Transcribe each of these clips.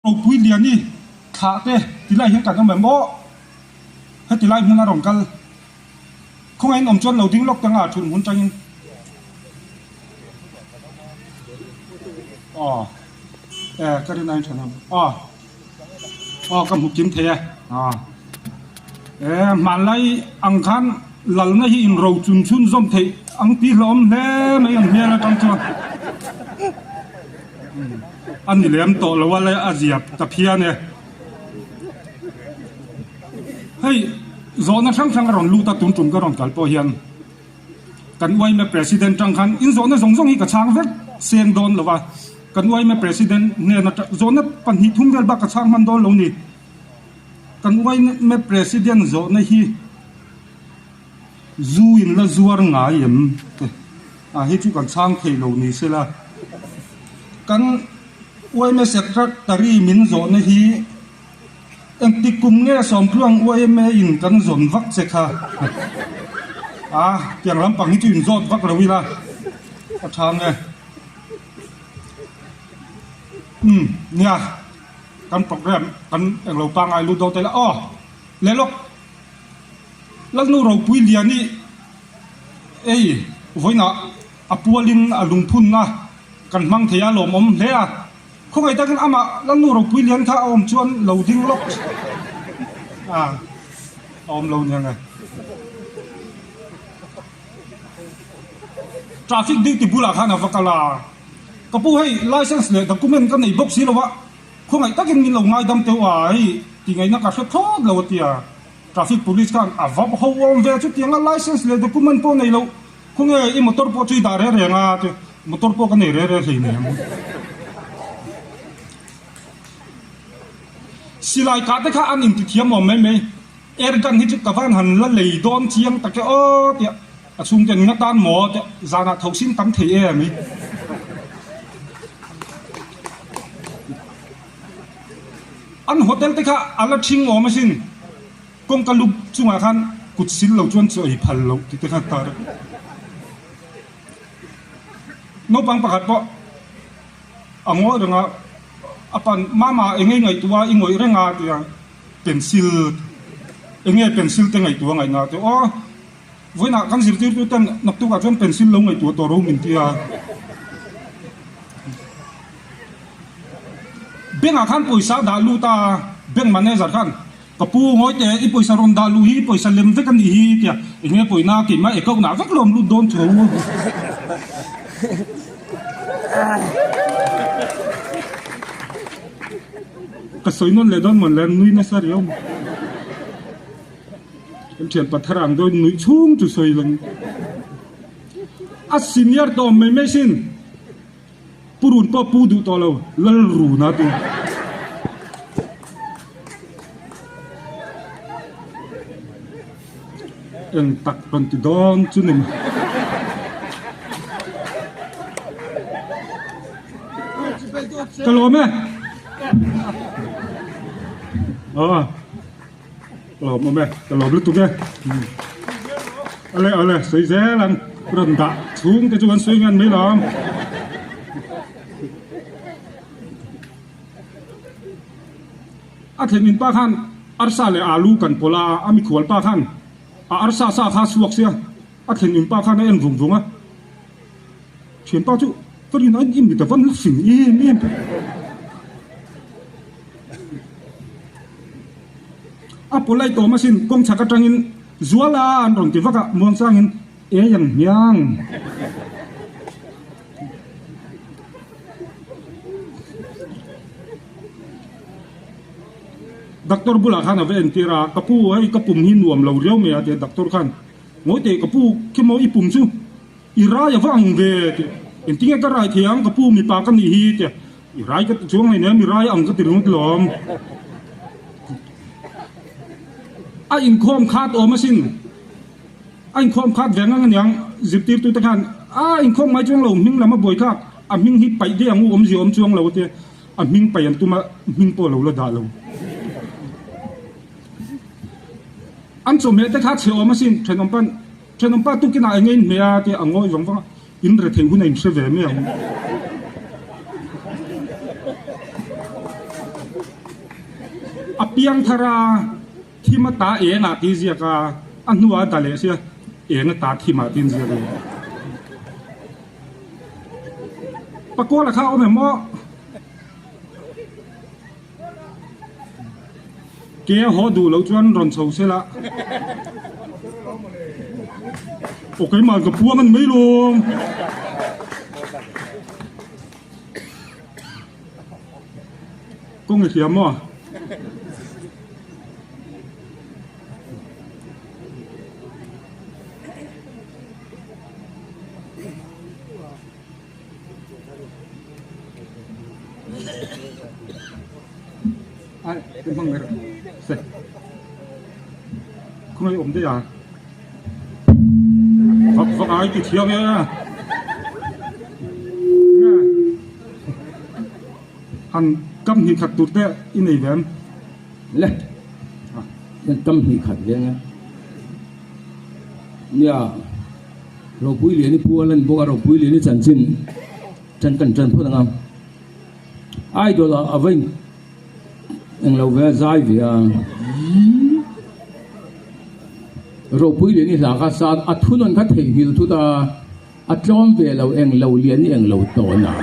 Ropui Liani thlah te ti lai hian kan awm em aw? Heti lai hmun a rawn kal. Khawngaihin awm chuan lo ding lawk tanga thun hmun tangin. Aw e ka rin ain than aw aw ka hmu kim thei e aw e hmanlai ang khan lalna hi in ro chun chhun zawm theih ang tih hlawm hle mai ang hmel atang chuan a ni lem tawh lo a le a zia ta phian e. Hei zawhna hrang hrang a rawn lut a tun tum ka rawn kal pawh hian kan uaime president tang khan in zawhna zawng zawng hi ka chhang vek seng dawn lo va, kan uaime president hnen atang zawhna pahnih thum vel bak ka chhang hman dawn lo ni. Kan uaime president zawhna hi zu in la zuar ngai em te a hi chu kan chhang thei lo ni sela kan uaime secretary min zawhna hi Engtik kum nge Sawmtluang yma in kan zawn vak che kha? A, tiang lampang hi chu in zawt vak lo ila a tha nge? Umm, nia, kan program kan englo pangngai lut dawn ta ila. Aw, leh lawk, Lalnu Ropui Liani ei vawiinah a pualin a lungphunna kan hmang thei a, lawmawm hle a. Khawngaih takin amah Lalnu ropui lian kha a awm chuan lo ding lawk a awm lo nia nge. Traffic duty bulah khan a va kal a, Ka pu hei license leh document ka nei bawk si lo a, khawngaih takin min lo ngaidam teuh a, hei tingaihna ka hre thlawt lo a ti a. Traffic police khan a va ho awm ve chutianga license leh document pawh nei lo. Khawnge i motor pawh chu i dah reng reng a ti, motor pawh ka nei reng reng hlei nen. Silai kah te kha an inti thiam awm mai mai, air gun hi chu ka van han la lei dawn chiang tak e aw tia a chhungte an ngatan maw tia zanah tho sin tam thei em i. An hotel te kha a la ṭhing awm asin. Kawngka lu chungah khan kut sil lo chuan chaw ei phal loh tih te kha tar a. Naupang pakhat pawh a ngawih reng a, a pan mama eng nge ngaihtuah a i ngawih reng a tia pencil eng nge pencil te ngaihtuah ngaihna a ti aw vawiinah kan zirtirtu ten naktukah chuan pencil lo ngaihtuah tawh ro min ti a. Bank ah khan pawisa a dah lut a, bank manager khan Ka pu ngawi teh, i pawisa rawn dah luh hi i pawisa lem vek a nih hi tia eng nge pawina keimah account ah vek lawm lut dawn tho. Ka sawi nawn leh dawn mawn le, nui nasa riau mai. Kan thian pathar ang dawn nuih chhung chu sawi lang. A senior tawh awm mai mai sin. Pu Run pawh pu duh tawh lo, Lal Run a ti. Eng tak rawn ti dawn chu ni maw. Ka lawm e. Aw. Ka lawm awm e, ka lawm lutuk e. Ale ale, sawi zel ang, rawn dah chhung te chu kan sawi ngan mai lo. A thlen in pa khan arsa leh alu kan pawlh a, a mikhual pa khan a arsa sa kha a chhuak sia, a thlen in pa khan a en vung vung a. Thianpa chu ka rin aiin i mit a van la fing em em. A polite awm asin kawng chhak atangin Zuala an rawn ti vak a, muangchangin ei ang hmiang. Doctor bulah khan a va entir a, ka pu hei ka pum hi nuam lo riau mai a ti a, doctor khan ngawi teh ka pu khimaw i pum chu I rai a va ang ve tih engtinge ka rai thei ang ka pu mipa ka nih hi tia i rai ka ti chuang hleinem i rai ang ka ti ringawt lawm. A inkhawm khat awm asin a inkhawm khat ve ngang aniang zirtirtu te khan a inkhawm ngai chuang lo hming lam a buai thlak a hming hi paih daih ang u awmzia awm chuang lo tia a hming paih an tum a hming pawh lo la dah lo. An chawhmeh te kha chhe awm asin thenawm pan Thenawmpa tukinah eng nge in hmeh a tia a ngawi vang vang a, in rethei hun a in hre ve mai ang. A piang thar a, thim a ta eng ah tih ziak a, a hnuah a da leh sia eng a ta thim ah tiin ziak leh. Pakawla kha a awm em aw? Ke a haw duh loh chuan rawn chho se la. Aw keimah ka puang a ni mai lawm. Kawng i hria maw? Ai, cái măng này rồi. Không ai ổn đấy à? Vak vak ai ti thiam e. Han kam hnih khat tur te i nei ve em? Le, kan kam hnih khat ve anga. Nia, Ropui Lian i pu a lan bawk a, Ropui Lian i chanchin tan kan tan phawt anga. Idol ah a va in englo ve a, zai ve a. Ropui Lian i hla kha sa a thunawn kha theihnghilh thut a. A tlawm ve lo eng lo lian i eng lo tawn a.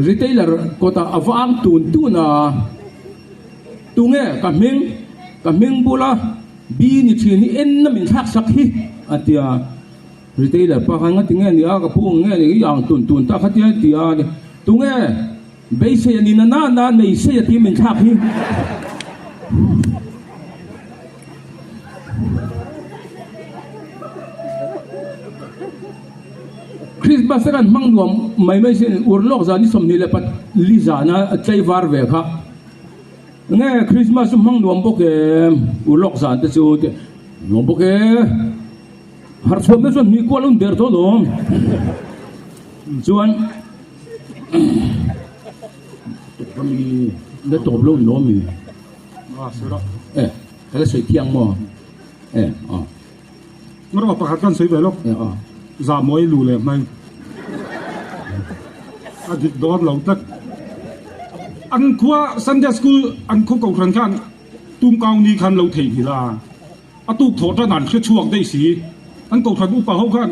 Retailer kawtah a vang tun tun a, Tunge ka hming, ka hming bula bi ni thin hi enna min thlak sak hi a ti a. Retailer pa khan ngati nge ni a ka pu nge ni i ang tun tun ta kha tia ti a tunge beisei a ni na na na nei sei a ti min thlak hi. Christmas a kan hmang nuam mai mai sin urlawk zan i 24 zana tlaivar ve kha nge Christmas chu hmang nuam bawk em urlawk zan te chu nuam bawk e. Harh chhuah mai chuan hmih kual a un der tawh alawm. Chuan la tawp lo ni mi. E ka la sawi thiang maw? E aw. Ngawrh pakhat kan sawi ve lawk. E aw. Zahmawi lu leh hmai. A dik dawn lo tlat. An khua Sunday school an khaw kohhran khan tumkau ni khan lo theihnghilh a. A tuk thawh tan an hre chhuak daih si. An kohhran upa ho khan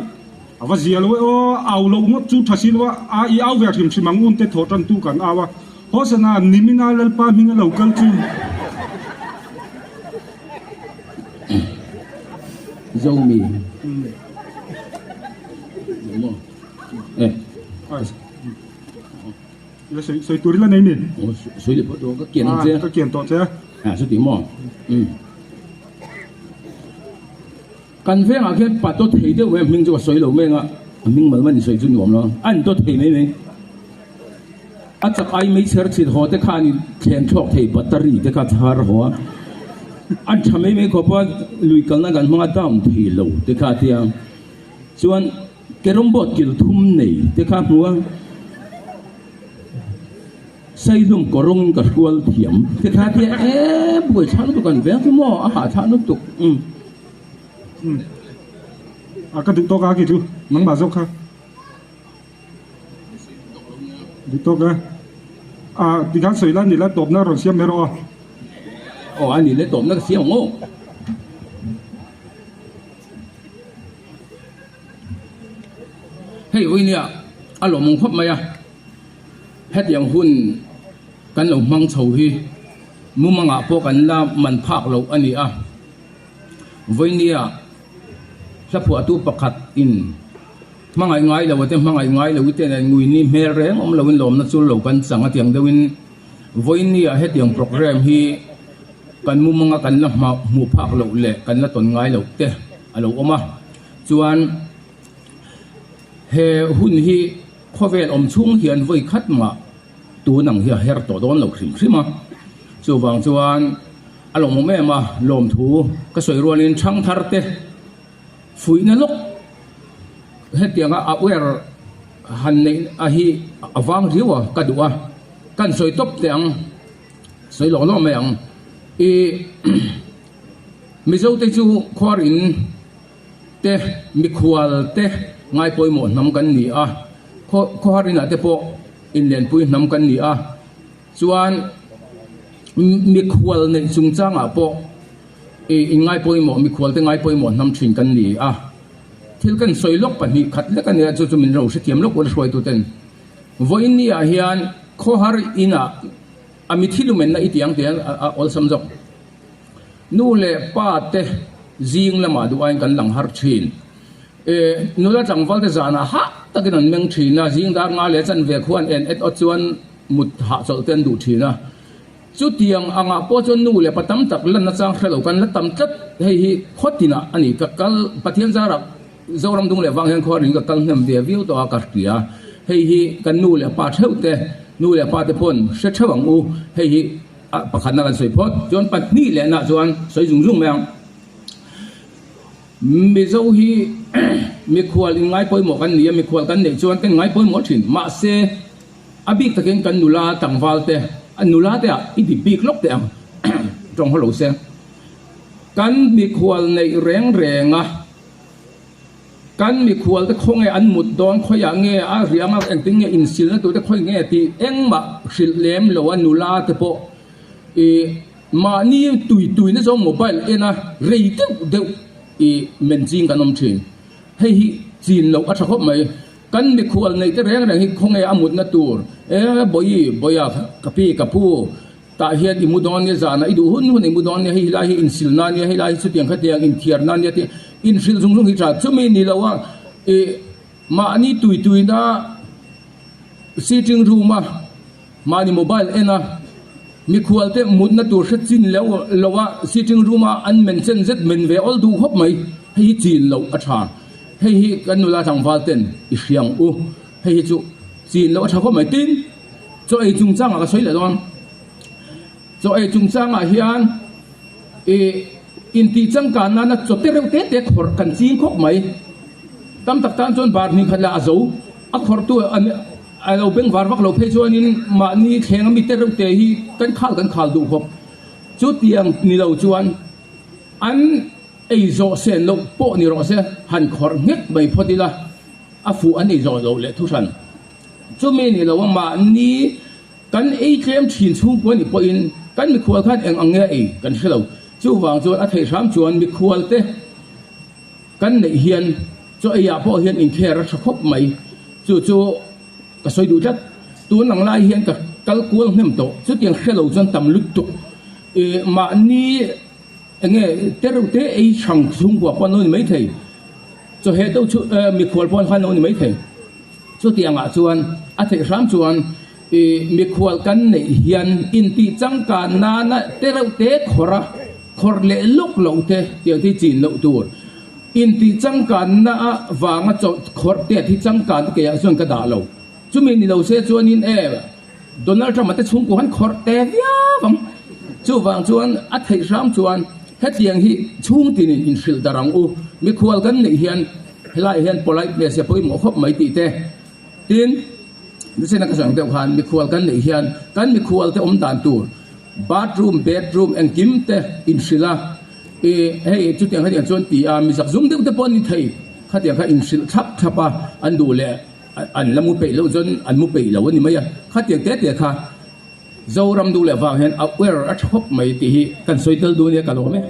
a va zia lo e aw, au loh ngawt chu tha si lo a, a i au ve hrim hrim ang un te thawh tan tu kan au a. Hosana nimina Lalpa hming a lo kal chu. Zomi. E. Ila sawi sawi tur ila nei ni. Aw sawi leh pawh tawh ka kian ang che. Ka kian tawh che. A chuti maw? Umm. Kan vengah khian pa tawt thei deuh mai a hming chu ka sawi lo mai anga a hming mal man sawi chu nuam lo a an tawt thei mai mai. A chak ai mai chher chhit haw te khan in thlen thlawk thei battery te kha chhar haw a. An tha mai mai khawp a lui kalna kan hmanga down thei lo te kha a tia. Chuan Carrom board kil thum nei te kha hmu a, Saihlum kawrawng ka hrual thiam te kha tia e buai thlak lutuk an veng chu maw a hah thlak lutuk umm. Umm a ka duh tawk a ki chu nangmah zawk kha duh tawk e a tikhan sawi la ni la tawpna rawn siam mai rawh aw. Aw a ni le tawpna ka siam ang aw. Hei vawinia a lawmawm khawp mai a, hetiang hun kan lo hmang chho hi mumangah pawh kan la man phak loh a ni a, vawinia hla phuahtu pakhat in hmangaih ngai lo te hmangaih ngai lo te nen nguini hmel reng awm loin lawmna chul lo kan chang a tiang deuhin vawinia hetiang programme hi kan mumanga kan la hmuh phak loh leh kan la tawn ngai loh te a lo awm a chuan he hun hi khawvel awm chhung hian vawi khat mah tun ang hi a her tawh dawn lo hrim hrim a chuvang chuan a lawmawm em a lawmthu ka sawi rualin thangthar te fuihna lawk hetianga a aware han neih a hi a vang riau a ka duh a kan sawi tawp teh ang sawi lawk lawk mai ang ih. Mizote chu khuar in te mikhual te ngai pawimawh hnam kan ni a, khawhar inah te pawh inlenpui hnam kan ni a, chuan mikhual neih chungchangah pawh in ngai pawimawh mikhual te ngai pawimawh hnam thin kan ni a. Thil kan sawi lawk pahnih khat lek a nia chu chu min ro hrethiam lawk ula hruaituten vawiin ni ah hian khawhar inah a mithi lumenna i tiang tiang a awlsam zawk. Nu leh pa te zing lamah duh aiin kan lang har thin. E, nula tlangval te zanah hah takin an meng thin a, zing dar nga leh chanve khuan en et awt chuan mut hahchawlh te an duh thin a. Chutiang angah pawh chuan nu leh pa tam tak lanna chang hre lo kan la tam tlat. Hei hi khaw tinah a ni. Ka kal Pathian zarah Zoram dung leh vang hian khua ring ka kal hnem ve viau tawh a ka hria. Hei hi kan nu leh pa theuh te, nu leh pa te pawn hre theuh ang u. Hei hi a pakhatna kan sawi phawt. Chuan pahnih lehna chuan sawi zung zung mai ang. Mizo hi mikhual inngai pawimawh kan ni a, mikhual kan neih chuan kan inngai pawimawh thin. Mahse. A bik takin kan nula tlangval te, a nula te ah i dip bik lawk teh ang tawng haw lo se. Kan mikhual neih reng reng a, kan mikhual te khaw nge an mut dawn, khawiah nge a riang a, engtin nge insilna tur te khawi nge tih engmah hrilh lem lo a nula te pawh i mahni tui tui na zawng mobile en a rei deuh deuh i men ching kan awm thin. Hei hi chin loh a tha khawp mai. Kan mikhual neih te reng reng hi khawnge a mutna tur? E Bawi, Bawia, ka pi, ka pu, tah hian i mu dawn nia, zanah i duh hun hun i mu dawn nia, hei helai hi insilna nia, helai hi chutiang khatiang inthiarna nia tih inhrilh zung zung hi tha. Chumi ni lo a i mahni tui tuina sitting room a mahni mobile en a mikhual te mutna tur hre chin leu lo a sitting room a an men chen zet men ve awl duh khawp mai. Hei hi chin loh a tha. Hei hi kan nula tlangval ten i hria ang u. Hei hi chu chin loh a tha khawp mai. Tin, chaw ei chungchangah ka sawi leh dawn. Chaw ei chungchangah hian i intih changkan nana chaw te reuh te te khawrh kan ching khawp mai. Tam tak tan chuan bar hnih khat lah a zo. A khawrhtu a lo beng var vak lo phei chuanin mahni thleng ami te reuh te hi kan khal kan khal duh khawp. Chutiang ni lo chuan an. Ei zawh sen loh pawh ni rawh se, han khawrh nghet mai phawt ila, a fuh an ei zawh loh leh thuhran. Chumi ni lo a mahni kan ei tlem thin chhungkua ni pawhin kan mikhual khan eng ang nge a ei kan hre lo. Chuvang chuan a theih hram chuan mikhual te kan neih hian chaw eiah pawh hian inkher a tha khawp mai. Chu chu ka sawi duh tlat. Tun ang lai hian ka kal kual hnem tawh. Chutiang hre lo chuan tam lutuk. Ih mahni. Enge tereuh te ei hrang chhungkua pawh an lo ni maithei, chawheh deuh chu mikhual pawh an lo ni maithei. Chutiangah chuan a theih hram chuan ih mikhual kan neih hian intih changkan nana tereuh te khawrh a, khawrh leh lawk loh te tiang te hi chin loh tur. Intih changkan na vanga chaw khawrh te hi changkan te keiah chuan ka dah lo. Chumi ni lo se chuanin e. Donald Trump-a te chhungkua han khawrh te viau ang. Chuvang chuan a theih hram chuan hetiang hi chhung tinin inhrilh darh ang u. Mikhual kan neih hian helaiah hian politeness hi a pawimawh khawp mai tih te. Tin, Nicena ka sawi ang deuh khan mikhual kan neih hian kan mikhual te awm dan tur bathroom, bedroom engkim te inhrilh a, i hei chutiang hetiang chuan ti a mizak zum deuh te pawh an ni thei. Khatiang kha inhrilh thlap thlap a an duh leh. An la mu peih loh chuan an mu peih lo a ni mai a, khatiang te te kha Zoram duh leh vang hian a uer a tha khawp mai tih hi kan sawi tel duh ania ka lawm e.